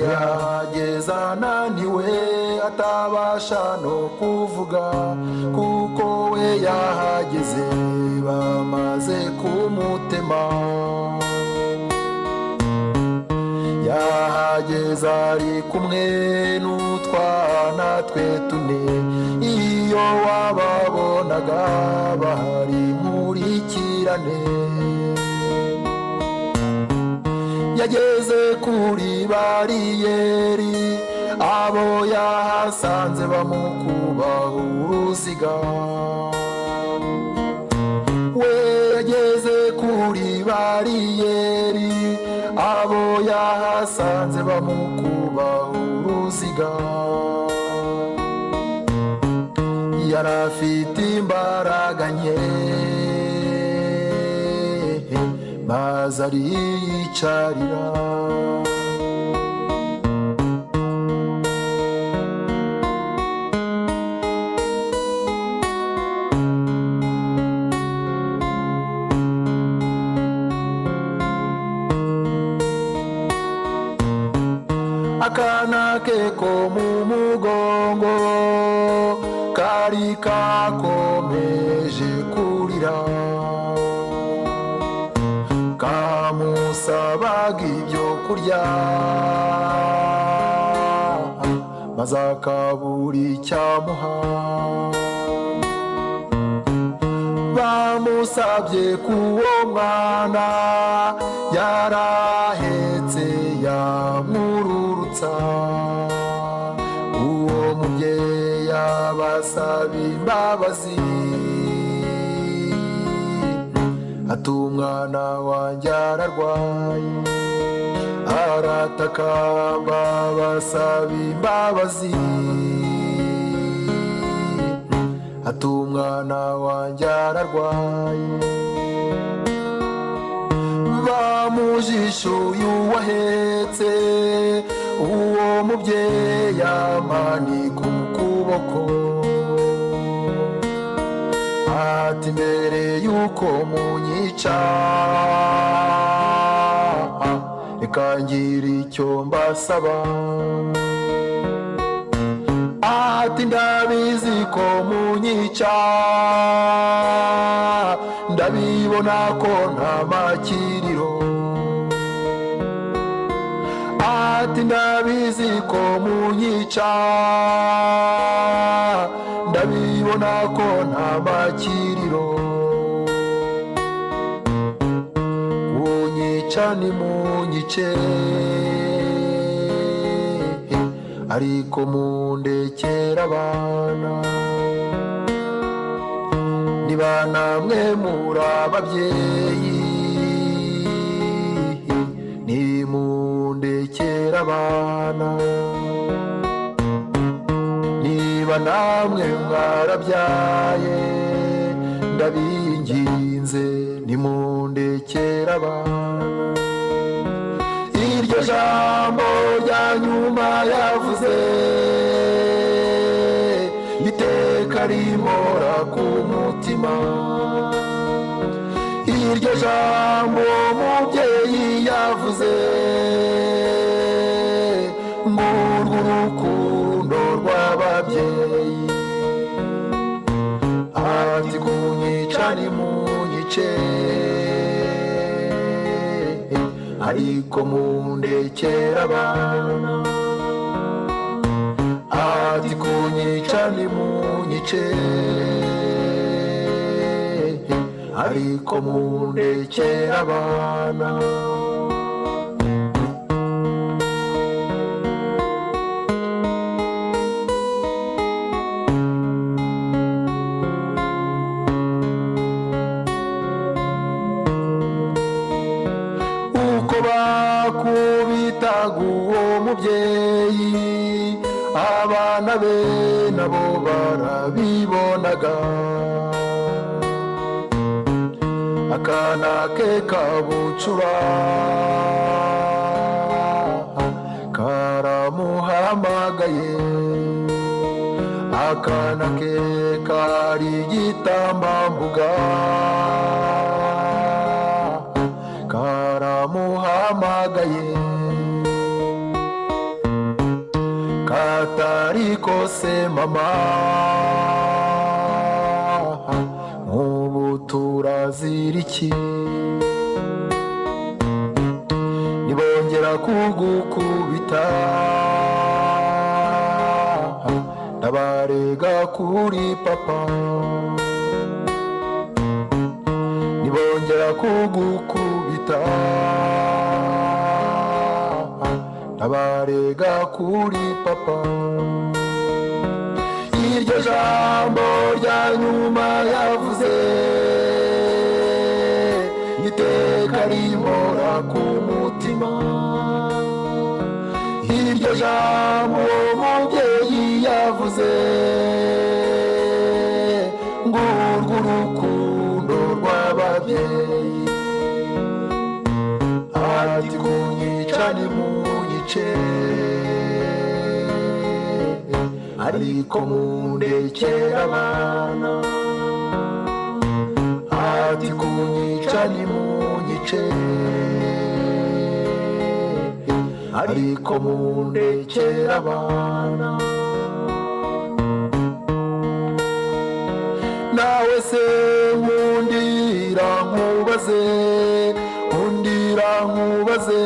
Yageze ananiwe atabasha no kuvuga, kuko we yahageze bamaze kumutema. Yahageze ari kumwe n'utwana twe tune, iyo wababonaga bahari nkurikirane. Yageze kuri bariyeri, abo yahasanze bamukuba uruziga. We yageze kuri bariyeri, abo yahasanze bamukuba uruziga. Yari afite imbaraga nke, maze ariyicarira. Akana ke ko mu mugongo kari kakomeje kurira, kamusabaga ibyo kurya maze akabura icyamuha. Bamusabye k'uwo mwana yarahetse yamwururutsa, uwo mubyeyi abasaba imbabazi, ati umwana wanjye ararwaye. Aratakamba basaba imbabazi, ati umwana wanjye ararwaye. Bamujishuye uwahetse, uwo mubyeyi amanika ukuboko, ati mbere yuko munyica reka ngire icyo mbasaba. Ati ndabizi ko munyica, ndabibona ko nta makiriro. Ati ndabizi ko munyica, ndabibona ko nta makiriro. Kunyica nimunyice, ariko mundekere abana. Niba namwe muri ababyeyi, nimundekere abana. Niba namwe mwarabyaye, ndabinginze nimundekere abana. Iryo jambo rya nyuma yavuze, iteka rimora ku mutima. Iryo jambo mubyeyi yavuze, ngurwo urukundo rw'ababyeyi. Ati kunyica nimunyice, ariko mundekere abana. Ati kunyica nimunyice, ariko mundekere abana. Uko bakubitaga uwo mubyeyi, abana be nabo barabibonaga. Akana ke kabucura karamuhamagaye, akana ke kari igitambambuga karamuhamagaye. Ariko se mama, nk'ubu turazira iki? Nibongera kugukubita ndabarega kuri papa. Nibongera kugukubita ndabarega kuri papa. Iryo jambo rya nyuma yavuze iteka rimora ku mutima. Iryo jambo mubyeyi yavuze ngurwo urukundo rw'ababyeyi. Ati kunyica nimunyice, ariko mundekere abana. Ati kunyica nimunyice, ariko mundekere abana. Nawe se nkundira nkubaze, nkundira nkubaze,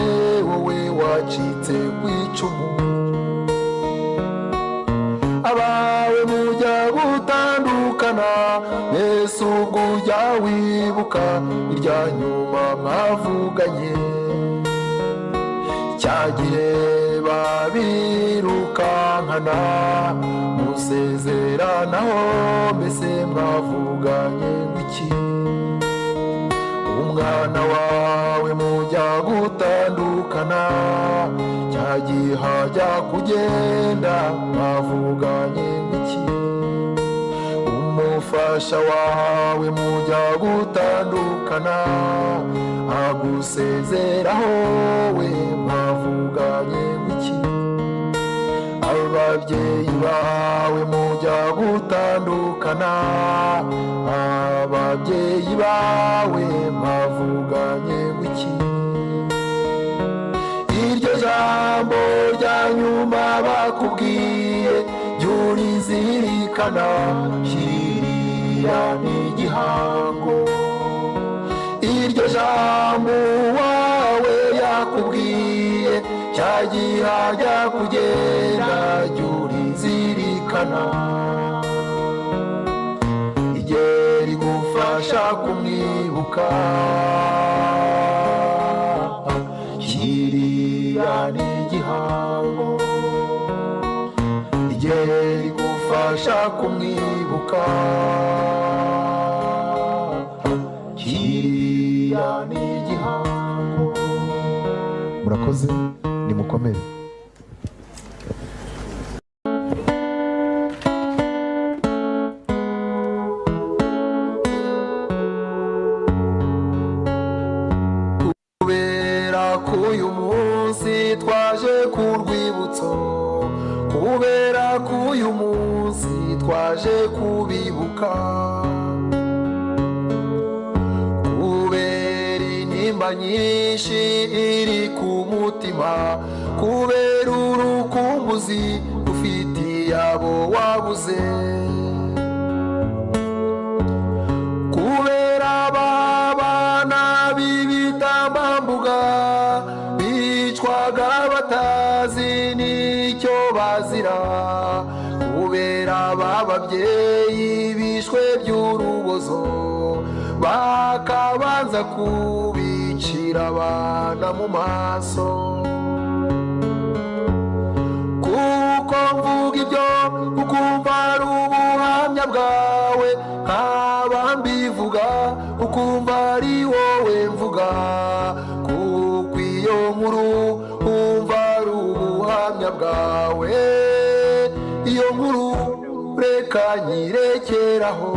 wowe wacitse ku icumu. Abawe mujya gutandukana, mbese ubwo ujya wibuka irya nyuma mwavuganye? Cya gihe babirukankana musezeranaho, mbese mwavuganye ngwiki? Umwana wawe mujya gutandukana, cya gihe ajya kugenda mwavuganye ngwiki? Umufasha wawe mujya gutandukana, agusezeraho we mwavuganye ngwiki? Ababyeyi bawe mujya gutandukana, ababyeyi bawe mwavuganye ngwiki? Iryo jambo rya nyuma bakubwiye jya urizirikana, kiriya ni igihango. Iryo jambo wawe yakubwiye cya gihe ajya kugenda jya urizirikana. Ijye rigufasha kumwibuka, kiriya ni igihango. Ijye rigufasha kumwibuka, kiriya ni igihango. Murakoze, nimukomere. Kubera ko uyu munsi twaje ku rwibutso, kubera ko uyu munsi twaje kubibuka, kubera intimba nyinshi iri ku mutima, kubera urukumbuzi ufitiye abo wabuze, kubera abana b'ibitambambuga bicwaga batazi n'icyo bazira, kubera ababyeyi bishwe by'urubozo bakabanza kubicira abana mu maso. Kuko mvuga ibyo ukumva ari ubuhamya bwawe, nkaba mbivuga ukumva ari wowe mvuga, kuko iyo nkuru umva ari ubuhamya bwawe. Iyo nkuru reka nyirekeraho,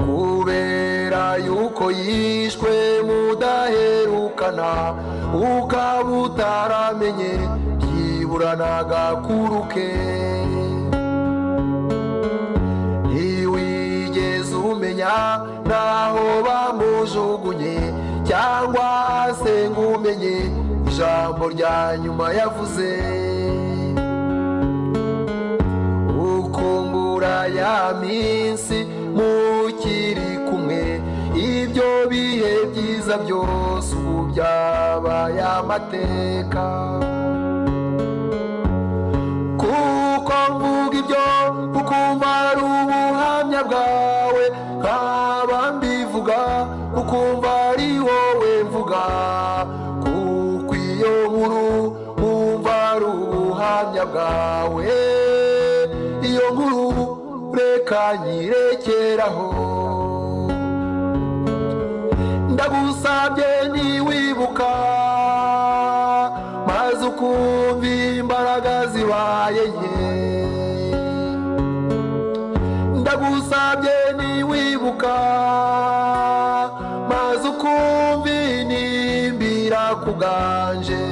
kubera yuko yishwe mudaherukana, ukaba utaramenye byibura n'agakuru ke. Ntiwigeze umenya n'aho bamujugunye, cyangwa se ngo umenye ijambo rya nyuma yavuze. Kumbura ya minsi mukiri kumwe, ibyo bihe byiza byose ubu byabaye amateka. Kuko mvuga ibyo ukumva ari ubuhamya bwawe, nkaba mbivuga ukumva ari wowe mvuga. Kuko iyo nkuru wumva ari ubuhamya bwawe, iyo nkuru reka nyirekeraho. Ndagusabye ntiwibuka maze ukumva imbaraga zibaye nke. Ndagusabye ntiwibuka maze ukumva inimbira kuganje.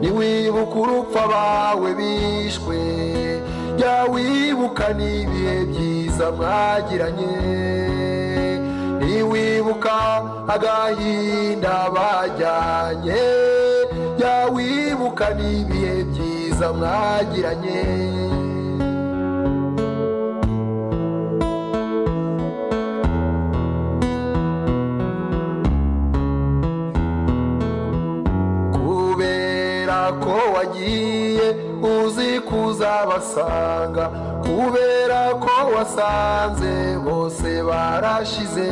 Niwibuka urupfu abawe bishwe, jya wibuka n'ibihe byiza mwagiranye. Niwibuka agahinda bajyanye, jya wibuka n'ibihe byiza mwagiranye. Kubera ko wagiye uzi kuzabasanga, kubera ko wasanze bose barashize.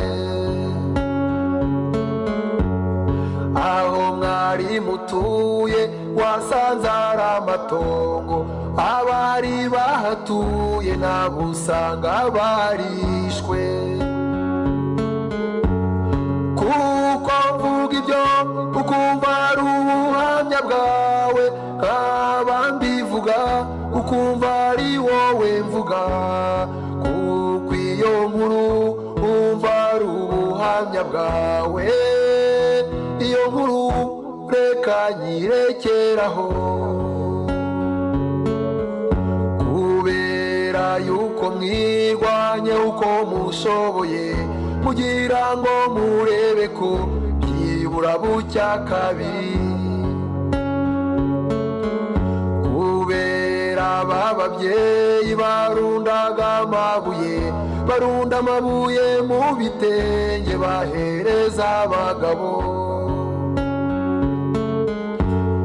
Aho mwari mutuye wasanze ari amatongo, abari bahatuye nabo usanga barishwe. Kuko mvuga ibyo ukumva ari ubuhamya bwawe, nkaba mbivuga ukumva ari wowe mvuga. Kuko iyo nkuru wumva ari ubuhamya bwawe, iyo nkuru reka nyirekeraho. Kubera yuko mwirwanye uko mushoboye, mugira ngo murebe ko byibura bucya kabiri. Kubera ababyeyi barundaga amabuye, barunda amabuye mu bitenge bahereza abagabo.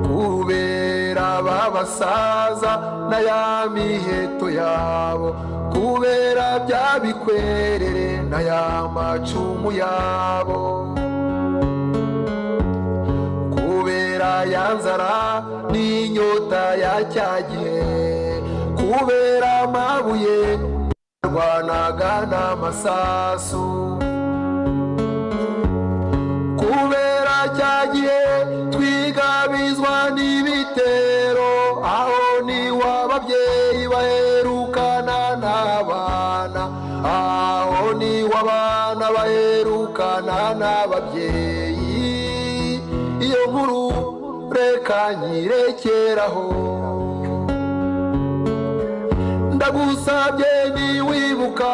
Kubera abasaza na ya miheto yabo, kubera bya bikwerere na ya macumu yabo. Kubera ya nzara n'inyota ya cya gihe, kubera amabuye yarwanaga n'amasasu. Kubera cya gihe twigabizwa n'ibitero, aho ni w'ababyeyi baherukana n'abana, aho ni w'abana baherukana n'ababyeyi. Iyo nkuru reka nyirekeraho. Ndagusabye ntiwibuka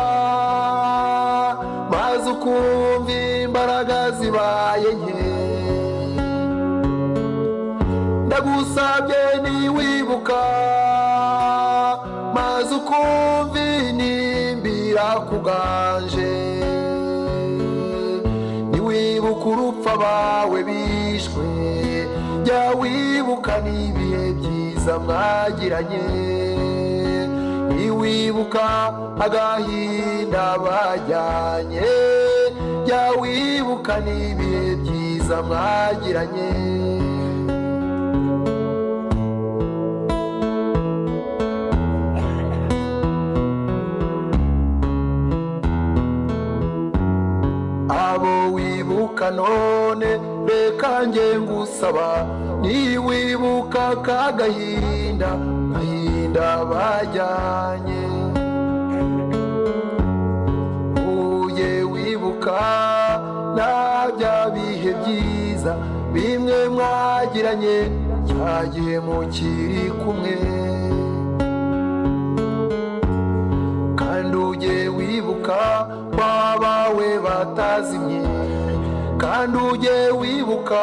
maze ukumva imbaraga zibaye nke. Ndagusabye ntiwibuka maze ukumva inimbira kuganje. Niwibuka urupfu abawe bishwe, jya wibuka n'ibihe byiza mwagiranye. Niwibuka agahinda bajyanye, jya wibuka n'ibihe byiza mwagiranye. Abo wibuka none reka nge ngusaba, niwibuka kagahinda gahinda bajyanye. Uye wibuka na bya bihe byiza bimwe mwagiranye, cya gihe mukiri kumwe. Kandi ujye wibuka kwabawe batazimye, kandi ujye wibuka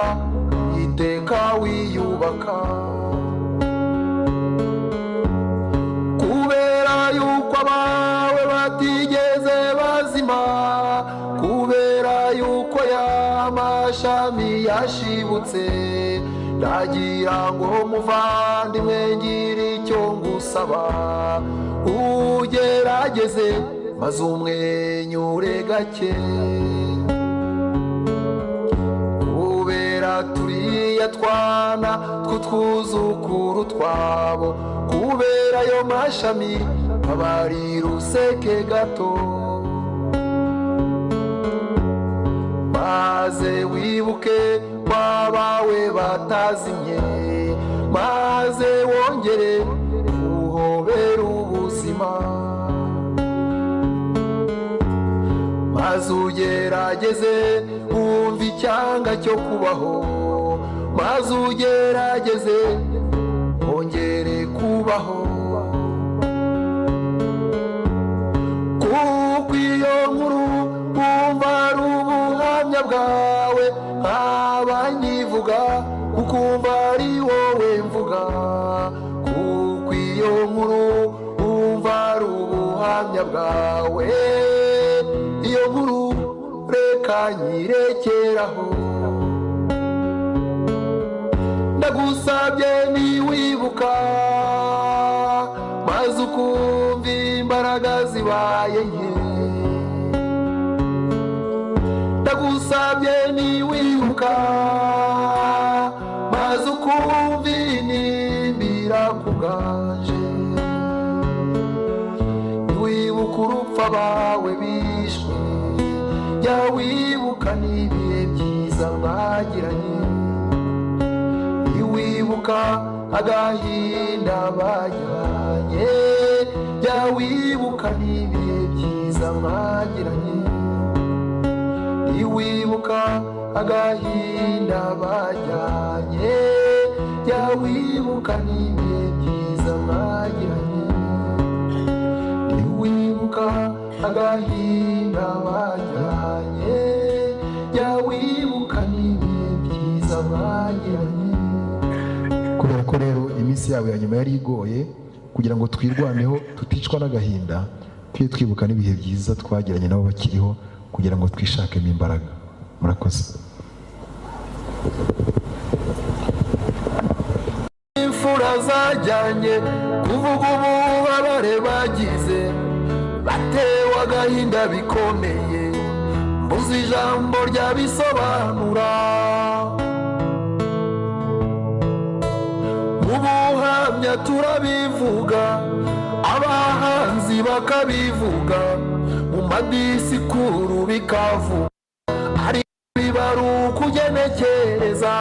iteka wiyubaka. amashami yashibutse, ndagira ngo muvandimwe ngire icyo ngusaba, ugerageze maze umwenyure gake. Kubera turiya twana tw'utwuzukuru twabo, kubera ayo mashami abarira useke gato, maze wibuke kwabawe batazimye, maze wongere uhobere ubuzima, maze ugerageze wumve icyanga cyo kubaho, maze ugerageze wongere kubaho. Kuko iyo nkuru wumva ari ubuhamya bwawe, abanyivuga ukumva ari wowe mvuga. Kuko iyo nkuru wumva ari ubuhamya bwawe, iyo nkuru reka nyirekeraho. Ndagusabye niwibuka maze ukumva imbaraga zibaye nke, ndagusabye niwibuka maze ukumva inimbira kubwanje, niwibuka urupfu abawe bishwe, jya wibuka n'ibihe byiza mwagiranye, niwibuka agahinda bajyanye, jya wibuka n'ibihe byiza mwagiranye, niwibuka agahinda bajyanye, jya wibuka n'ibihe byiza mwagiranye, niwibuka agahinda bajyanye, jya wibuka n'ibihe byiza mwagiranye. Kubera ko rero iminsi yabo ya nyuma yari igoye, kugira ngo twirwaneho tuticwa n'agahinda, tujye twibuka n'ibihe byiza twagiranye nabo bakiriho, kugira ngo twishakemo imbaraga. Murakoze. Imfura zajyanye kuvuga ububabare bagize, batewe agahinda bikomeye, mbuze ijambo ryabisobanura. Mu buhamya turabivuga, abahanzi bakabivuga, mu madisikuru bikavuga, ariko biba ari ukugenekereza.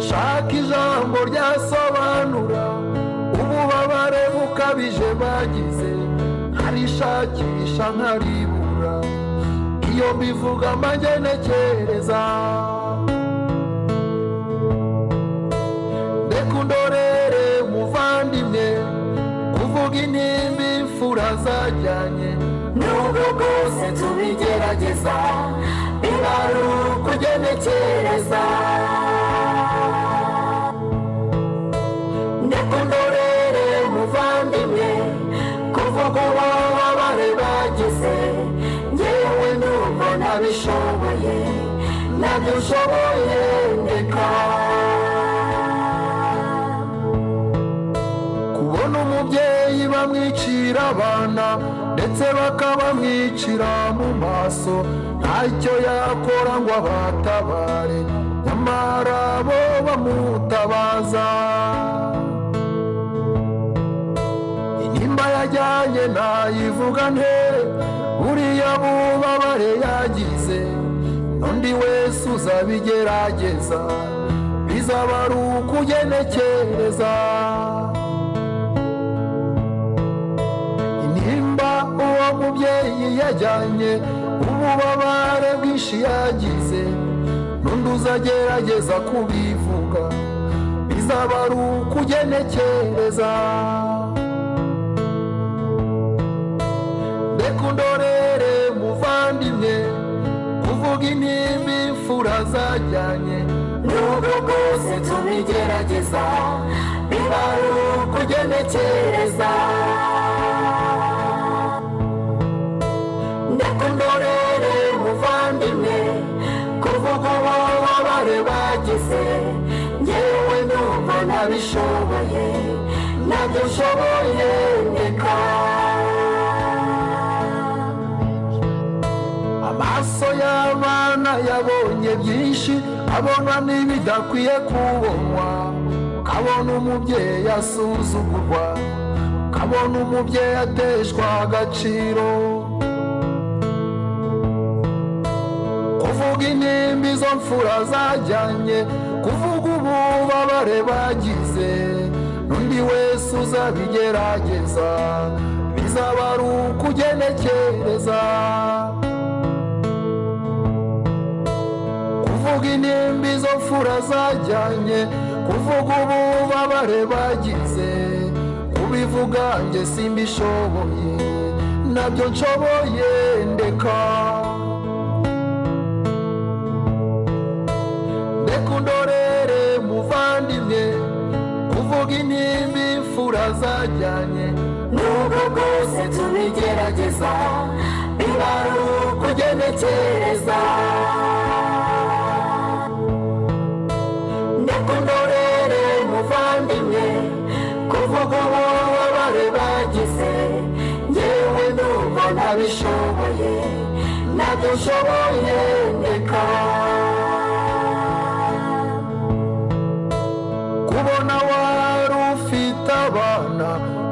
Shaka ijambo ryasobanura ububabare bukabije bagize, nkarishakisha nkaribura, iyo mbivuga mbagenekereza. Reka undorere muvandimwe, kuvuga intimba imfura zajyanye, nubwo bwose tubigerageza biba ari ukugenekereza. Reka undorere muvandimwe, kuvuga ububabare bagize, njyewe ndumva nabishoboye, nabyo ushoboye ndeka. Kubona umubyeyi bamwicira abana, ndetse bakabamwicira mu maso, ntacyo yakora ngo abatabare, nyamara bo bamutabaza. Intimba yajyanye nayivuga nte, buriya bubabare yagize, n'undi wese uzabigerageza, bizaba ari ukugenekereza. Intimba uwo mubyeyi yajyanye, ububabare bwinshi yagize, n'undi uzagerageza kubivuga, bizaba ari ukugenekereza. Reka undorere muvandimwe, kuvuga intimba imfura zajyanye, nubwo bwose tubigerageza biba ari ukugenekereza. Reka undorere ntabishoboye, ntabyo nshoboye ndeka. Amaso y'abana yabonye byinshi, abona n'ibidakwiye kubonwa. Ukabona umubyeyi asuzugurwa, ukabona umubyeyi ateshwa agaciro. Kuvuga intimba izo mfura zajyanye, kuvuga ububabare bagize, n'undi wese uzabigerageza bizaba ari ukugenekereza. Kuvuga intimba izo mfura zajyanye, kuvuga ububabare bagize, kubivuga njye simbishoboye, nabyo nshoboye ndeka. Ndeka undorere muvandimwe, kuvuga intimba imfura zajyanye, Nubwo bwose tubigerageza biba ari ukugenekereza. Ndeka undorere muvandimwe, kuvuga ububabare bagize, njyewe ndumva ntabishoboye, ntabyo nshoboye ndeka. Kubona wari ufite abana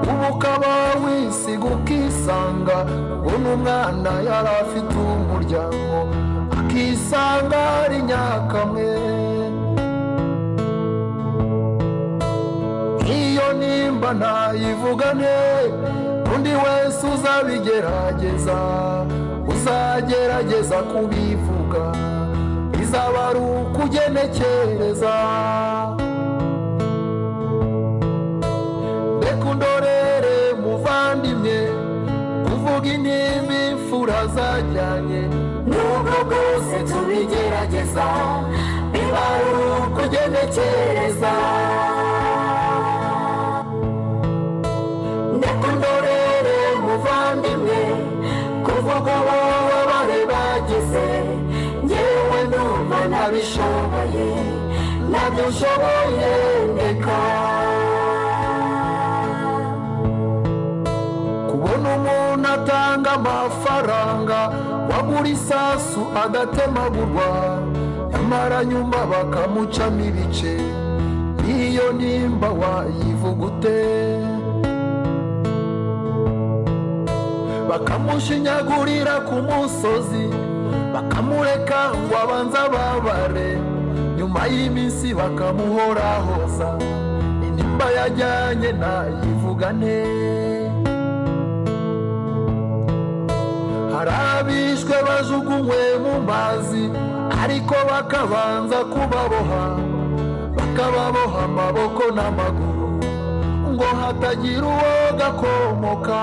ubu ukaba wisiga ukisanga, ubona umwana yari afite umuryango akisanga ari nyakamwe. Iyo nimba ntayivugane, undi wese uzabigerageza, uzagerageza kubivuga bizaba ari ukugenekereza. Ndeka undorere muvandimwe, kuvuga intimba imfura zajyanye, Nubwo bwose tubigerageza biba ari ukugenekereza. Ndeka undorere muvandimwe, kuvuga ububabare bagize, njyewe ndumva ntabishoboye, ntabyo nshoboye ndeka. Kubona umuntu atanga amafaranga wagura isasu agatemagurwa, nyamara nyuma bakamucamo ibice, iyo nimba wayivuga ute? Bakamushinyagurira ku musozi, bakamureka ngo abanze ababare, nyuma y'iminsi bakamuhorahoza, intimba yajyanye nayivugane. Hari abishwe bajugunywe mu mazi, ariko bakabanza kubaboha, bakababoha amaboko n'amaguru, ngo hatagira uwo gakomoka.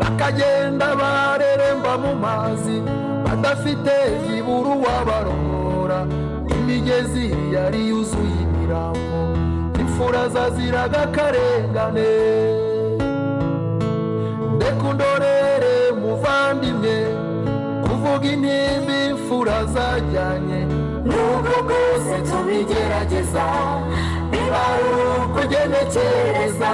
Bakagenda bareremba mu mazi, badafite ibura uwabarongora, imigezi yari yuzuye imirambo, imfura zaziraga akarengane. Ndeka undorere muvandimwe, kuvuga intimba imfura zajyanye, Nubwo bwose tubigerageza biba ari ukugenekereza.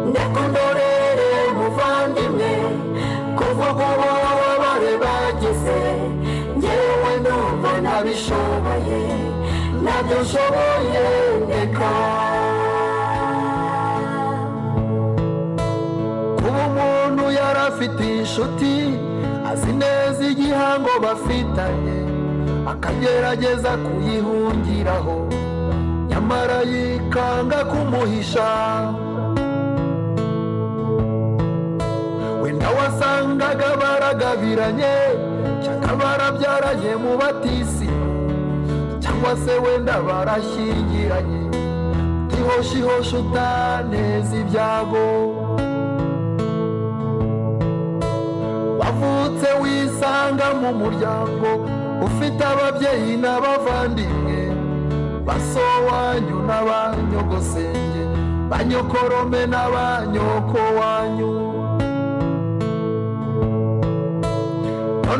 Ndeka undorere muvandimwe, kuvuga ububabare bagize, njyewe ndumva ntabishoboye, ntabyo nshoboye ndeka. Kuba umuntu yari afite inshuti azi neza igihango bafitanye, akagerageza kuyihungiraho, nyamara yikanga kumuhisha. Wenda wasangaga baragabiranye, cyangwa barabyaranye mu batisi, cyangwa se wenda barashyingiranye, tihoshihoshe utaneza ibyago. Wavutse wisanga mu muryango ufite ababyeyi n'abavandimwe, baso wanyu n'abanyogosenge, banyokorome n'abanyoko wanyu.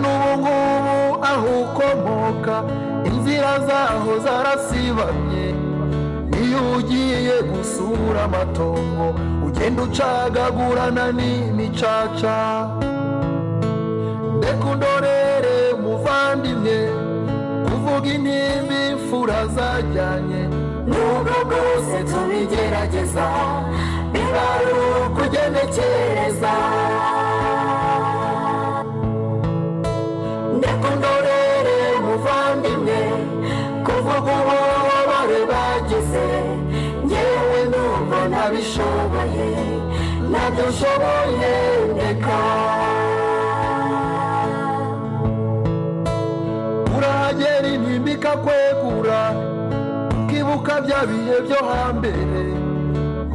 None ubu ngubu aho ukomoka inzira zaho zarasibamye. Iyo ugiye gusura amatongo ugenda ucagagurana n'imicaca. Ndeka undorere muvandimwe, kuvuga intimba imfura zajyanye. Nubwo bwose tubigerageza, biba ari ukugenekereza. Ndeka undorere muvandimwe, kuvuga ububabare bagize, ngewe numva ntabishoboye, ntabyo nshoboye, ndeka. Urahagera intimba ikakwegura, ukibuka bya bihe byo hambere,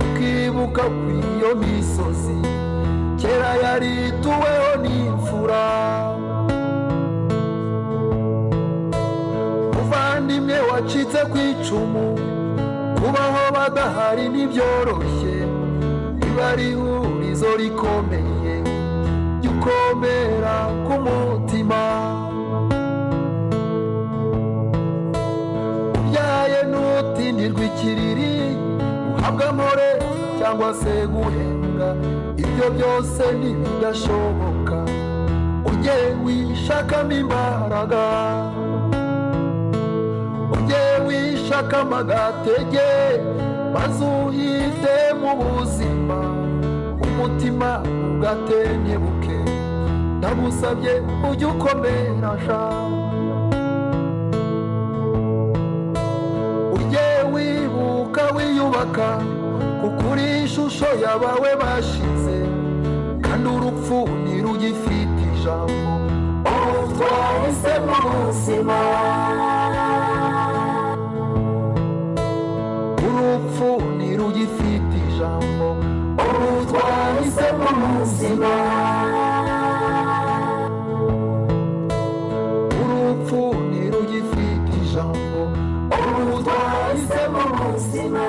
ukibuka ku iyo misozi kera yari ituweho n'imfura. Muvandimwe wacitse ku icumu, kubaho badahari ntibyoroshye, riba ari ihurizo rikomeye jya ukomera ku mutima. Ubyaye ntutindirwe ikiriri, uhabwa amore cyangwa se guhembwa, ibyo byose ntibidashoboka, ujye wishakamo imbaraga, ujye wishakamo agatege, maze uhite mu buzima, umutima ugatentebuke, ndagusabye ujye ukomera sha. Ujye wibuka wiyubaka, kuko uri ishusho y'abawe bashize, kandi urupfu ntirugifite ijambo. Ubu twahisemo ubuzima. Urupfu ntirugifite ijambo. Ubu twahisemo ubuzima. Urupfu ntirugifite ijambo. Ubu twahisemo ubuzima.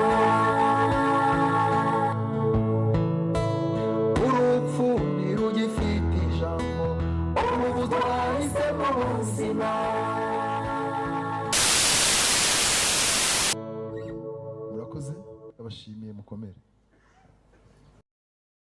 Urupfu ntirugifite ijambo. Ubu twahisemo ubuzima. Murakoze, ndabashimiye, mukomere.